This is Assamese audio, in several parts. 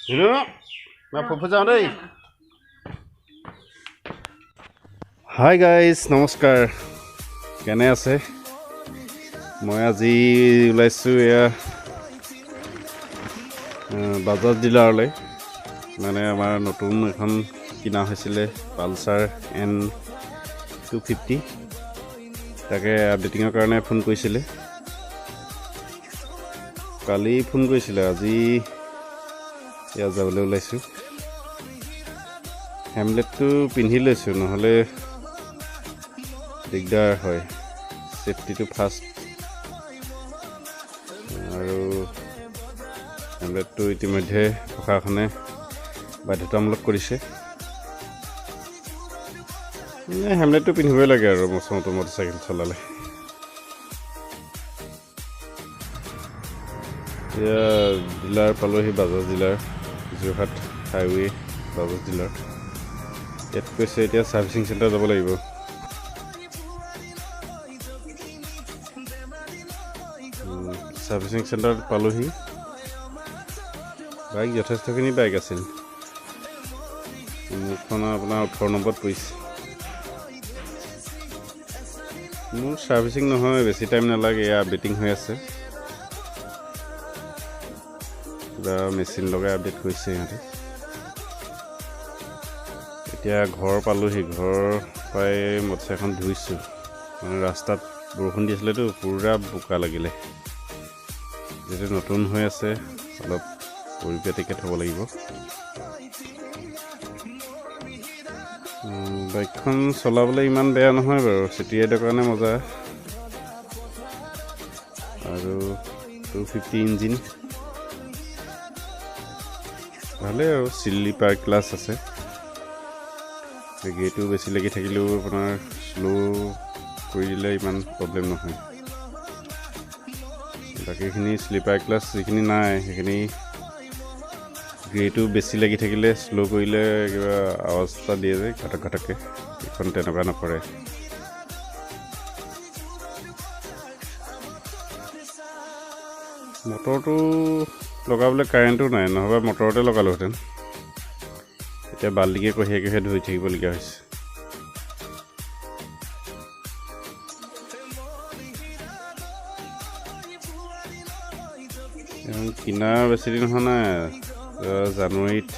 ধুনু, মই ফুফু যাওঁ দেই। হাই গাইজ, নমস্কাৰ, কেনে আছে? মই আজি ওলাইছোঁ এয়া বাজাজ ডিলাৰলৈ। মানে আমাৰ নতুন এখন কিনা হৈছিলে পালচাৰ এন 250, তাকে আপডেটিঙৰ কাৰণে ফোন কৰিছিলে। কালি ফোন কৰিছিলে, আজি ইয়াত যাবলৈ ওলাইছোঁ। হেমলেটটো পিন্ধি লৈছোঁ, নহ'লে দিগদাৰ হয়। ছেফটিটো ফাৰ্ষ্ট, আৰু হেমলেটটো ইতিমধ্যে প্ৰশাসনে বাধ্যতামূলক কৰিছে। হেমলেটটো পিন্ধিবই লাগে আৰু মটৰচাইকেল চলালে। এতিয়া ডিলাৰ পালোহি, Bajaj dealer, Jorhat highway Bajaj dealer. ইয়াত কৈছে এতিয়া ছাৰ্ভিচিং চেণ্টাৰ যাব লাগিব। ছাৰ্ভিচিং চেণ্টাৰত পালোহি। বাইক যথেষ্টখিনি বাইক আছিল। মোৰখন আপোনাৰ 18 নম্বৰত পৰিছে। মোৰ ছাৰ্ভিচিং নহয়, বেছি টাইম নালাগে, এয়া আপডেটিং হৈ আছে। কিবা মেচিন লগাই আপডেট কৰিছে সিহঁতে। এতিয়া ঘৰ পালোহি, ঘৰ পাই মটৰচাইকেলখন ধুইছোঁ। মানে ৰাস্তাত বৰষুণ দি আছিলেতো, পূৰা বোকা লাগিলে। যিহেতু নতুন হৈ আছে, অলপ পৰিপাটিকৈ থ'ব লাগিব। বাইকখন চলাবলৈ ইমান বেয়া নহয় বাৰু, চিটি ৰাইডৰ কাৰণে মজা। আৰু 250 ইঞ্জিন ভালেই, আৰু শ্লিপাৰ ক্লাছ আছে। গেটো বেছি লাগি থাকিলেও আপোনাৰ শ্ল' কৰি দিলে ইমান প্ৰব্লেম নহয়। বাকীখিনি শ্লিপাৰ ক্লাছ যিখিনি নাই, সেইখিনি গ্ৰেটো বেছি লাগি থাকিলে শ্ল' কৰিলে কিবা আৱাজ এটা দিয়ে যে ঘটক ঘটককৈ, এইখন তেনেকুৱা নকৰে। মটৰটো লগাবলৈ কাৰেণ্টো নাই, নহ'বা মটৰতে লগালোহেঁতেন। এতিয়া বাল্টিকে কঢ়িয়াই কঢ়িয়াই ধুই থাকিবলগীয়া হৈছে। কিনা বেছি দিন হোৱা নাই, জানুৱাৰীত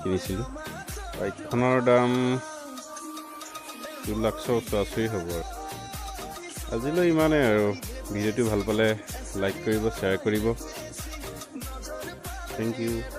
কিনিছিলোঁ। বাইকখনৰ দাম 2 লাখৰ ওচৰা ওচৰি হ'ব আৰু। আজিলৈ ইমানেই আৰু। ভিডিঅ'টো ভাল পালে লাইক কৰিব, শ্বেয়াৰ কৰিব। Thank you.